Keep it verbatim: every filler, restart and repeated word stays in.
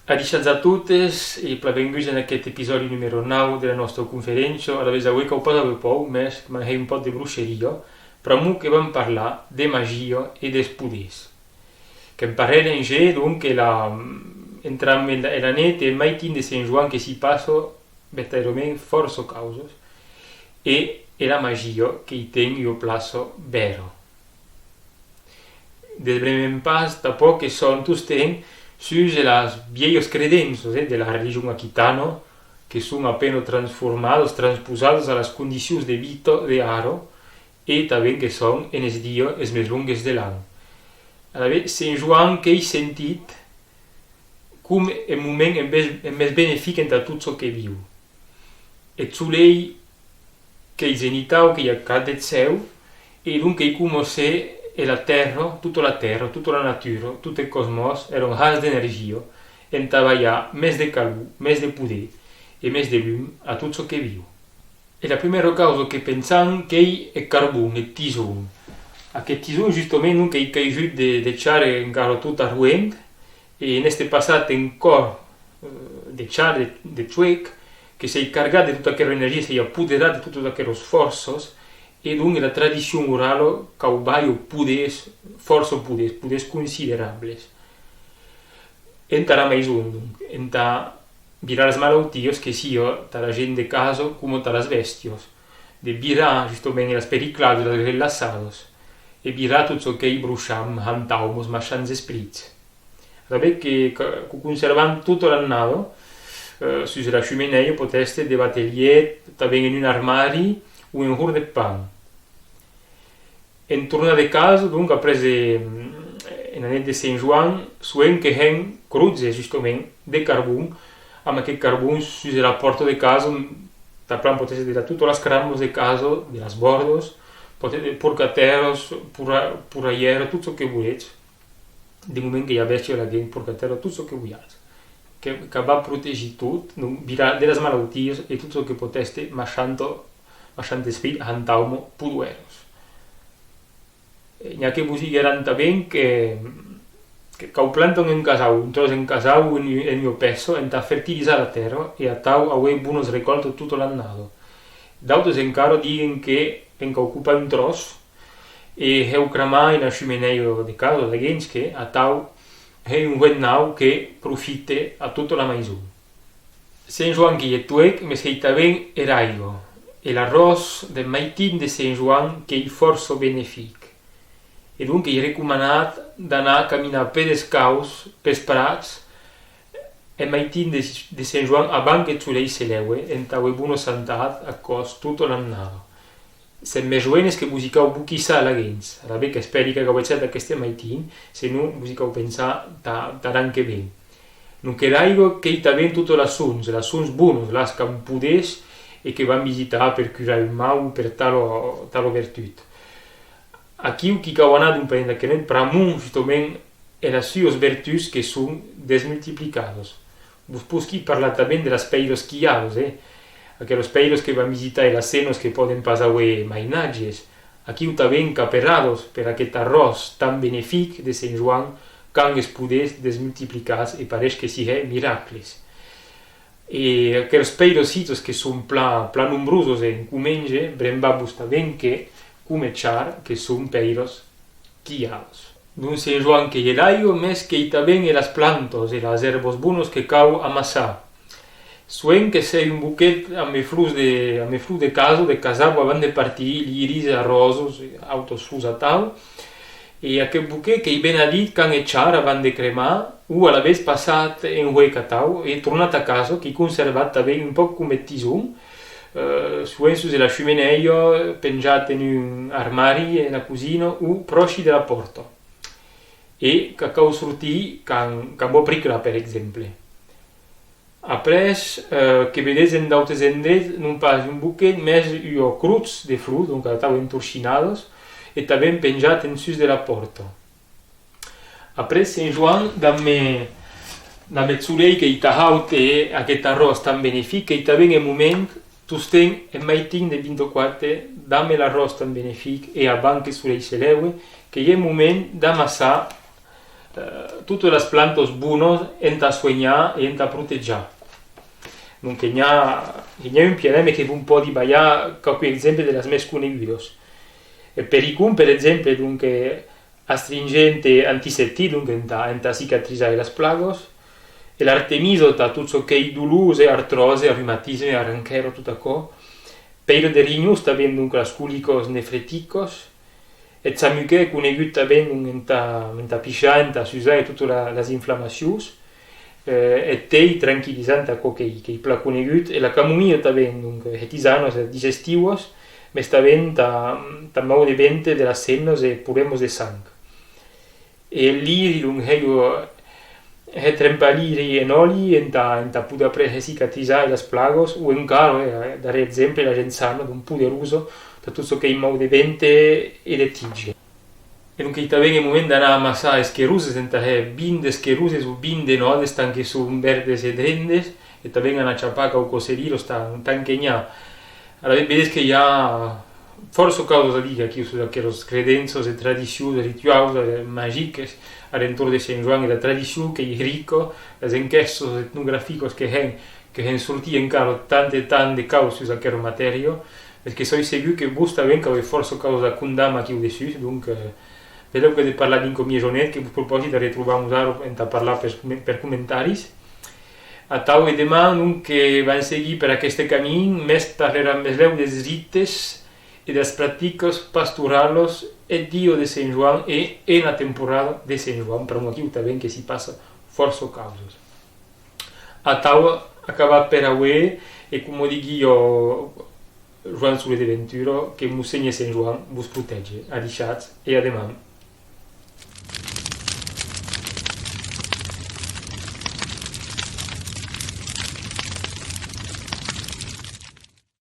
Adishatz a totes e planvenguts en aqueth episòdi numèro nau de la nòsta conferéncia. Alavetz, aué cau pas aver paur, mès que m'an hèit un pòc de bruixeria, pr'amor que vam parlar de magia e des poders. Que'n parlèrem ja, donc, e la, entram e la, e la net e maitin de Sent Joan que s'i passa vertadèrament fòrça causas, e, e la magia que i ten ua plaça bèra. Desbrembem pas tanpòc que son tostemps sus e las vielhas credenças, eh, de la religion aquitana, que son a pena transformadas, transposadas a las condicions de vita de ara, e tanben que son enes dias es mès longues de l'an. Alavetz, Sent Joan qu'ei sentit com eth moment eth mès, eth mès benefic entà tot çò que viu. Eth solei qu'ei zenitau, qu'ei a cap deth cèu, e donc qu'ei coma se e la tèrra, tota la tèrra, tota la natura, tot eth cosmòs, èra un hals d'energia entà balhar mès de calor, mès de poder e mès de lum a tot çò que viu. E la prumèra causa que pensam qu'ei eth carbon, eth tison. Aqueth tison, justament, donc, qu'ei caisut de, de char encara tot arroent, e en èster passat en còr, eh, de char, de, de chuec, que s'ei cargat de tota aquera energia, s'ei apoderat de totas aqueras fòrças, e donc la tradicion orala cau balhar poders, fòrça poders, poders considerables. Entara maison, donc, entà virar las malautias, que sia tara gent de casa coma taras bèstias, de virar justament las pericladas, las relaçadas, e virar tot çò qu'ei broisham, hantaumas, machants esprits. Alavetz que, que, qu'o conservam tota l'annada, eh, sus era chumenèia, pòt èster devath eth liet, tanben en un armari o en horn de pan. En tornar de casa, donc, après, eh, ena net de Sent Joan, soent que hèn crotze, justament, de carbon, amb aqueth carbon sus era pòrta de casa, tanplan pòt èster de totas las crambas de casa, de las bòrdas, pòt èster de porcatèras, pora-, poralhèra, tot çò que voletz, de moment que i a bèstia laguens, porcatèra, tot çò que volhatz, que, que va protegir tot, donc, virar de las malautias e tot çò que pòt èster machanta, machant esprit, hantauma, podoèras. E n'i a que vos digueràn tanben que, que cau plantar en casau, un tròç en casau, en, en ua pèça, entà fertilizar la tèrra e atau auer bonas recòltas tota l'annada. D'autes encara diguen que en cau copar un tròç e hè'u cramar ena chumenèia de casa laguens que, atau, hè un huec nau que profite a tota la maison. Sent Joan qu'ei eth huec, mès qu'ei tanben era aiga, e l'arròs deth maitin de Sent Joan qu'ei fòrça benefic. E donc ei recomanat d'anar caminar pè descauç pes prats eth maitin de, de Sent Joan avant qu'eth solei se lèue, entà auer bona santat a còs tota l'annada. Sèm mès joenes que vos i cau boquissar laguens, alavetz qu'espèri qu'ac auetz hèt aqueste maitin, se non vos i cau pensar tà, tà l'an que ven. Non, que l'aiga qu'ei tanben totas las hons, las hons bonas, las qu'an poders e que van visitar per curar un mau o per tala, tala vertut. Aquiu qu'i cau anar donc pendent aqueth net pr'amor justament e las suas vertuts que son desmultiplicadas. Vos posqui parlar tanben de las pèiras quilhadas, eh? Aqueras pèiras que van visitar e las hemnas que pòden pas auer mainatges, aquiu tanben qu'aperadas per aqueth arròs tan benefic de Sent Joan qu'an es poders desmultiplicats e pareish que s'i hè miracles. E aqueras pèiras hitas que son plan, plan nombrosas en Comenge, brembatz-vos tanben que, coma eth char, que son pèiras quilhadas. Donc Sent Joan qu'ei l'aiga, mès qu'ei tanben e las plantas e las èrbas bonas que cau amassar. Soent que s'hèi un boquet amb es flors de, amb es flors de casa, de casau, avant de partir, liris, arròsas, autas flors atau. E aqueth boquet qu'ei benedit quand eth char avant de cremar, o alavetz passat en huec atau e tornat a casa, qu'ei conservat tanben un pauc coma eth tison, eh, soent sus de la chumenèia, penjat en un armari ena cosina o pròchi de la pòrta. E que cau sortir quand, quand vò priclar, per exemple. Après, eh, que vedetz en d'autes endrets, non pas un boquet, mès ua crotz de flors, donc atau entorchinadas, e tanben penjat en sus de la pòrta. Après, Sent Joan, damb, damb eth solei qu'ei tà haut e aqueth arròs tan benefic, qu'ei tanben eth moment Tostemps, en maitin de vint-e-quate, damb l'arròst tan benefic e abans que solelh se lève, qu'ei eth moment d'amassar, eh, totas las plantas bonas entà suenhar e entà protejar. Donc, n'i a, n'i a un pialèr, mes que vos pòdi balhar quauqui exemples de las mès conegudas. Eth pericon, per exemple, donc, eh, astringent e antiseptic, donc, entà, entà cicatrizar las plagas, e l'artemisa tà tot çò qu'ei dolors e artròse, reumatisme, arranquèra, tot aquò. Pèira de rinhons tanben, donc, las colicas nefreticas. Eth chamuquet conegut tanben, donc, entà, entà pichar, entà susar e totas la, las inflamacions. Eh, eth tei tranquillizant, aquò qu'ei, qu'ei plan conegut, e la camomilha tanben, donc, eh, hès tisanas, eh, digestiuas, mes tanben tà, tà mau de vente de las hemnas e problèmas de sang. E eth liri, donc, hèi, hèi trempar liri en òli entà, entà poder après hèr cicatrizar las plagas, o encara, eh, darrèr exemple, la gençana, donc, poderosa tà tot çò qu'ei mau de vente e de titge. E donc ei tanben eth moment d'anar amassar esqueroses, entà hèr vin d'esqueroses o vin de nòdes, tant que son verdes e drendes, e tanben anar chapar quauquas ceriras, tant, tant que n'i a. Alavetz, vedes que i a fòrça causas a díder aquiu sus aqueras credenças e tradicions, rituaus, eh, magiques, a l'entorn de Sent Joan e la tradicion qu'ei rica, las enquèstas etnograficas que hèn, que hèn sortir encara tant e tant de causas sus aquera matèria, mes que soi segur que vos tanben qu'avètz fòrça causas a condar aquiu dessús, donc, eh, benlèu que de parlar dinc a mieja net, que vos propòsi de retrobar-mos ara entà parlar per, per comentaris. Atau e deman, donc, que vam seguir per aqueste camin, mes parleram meslèu des rites e das practicas pastoralas eth dia de Sent Joan e ena temporada de Sent Joan, pr'amor aquiu tanben que s'i passa fòrça causas. Atau, acabat per aué, e coma diguie Joan Soler de Ventura, que Monsenhor Sent Joan vos protège. Adishatz e a deman.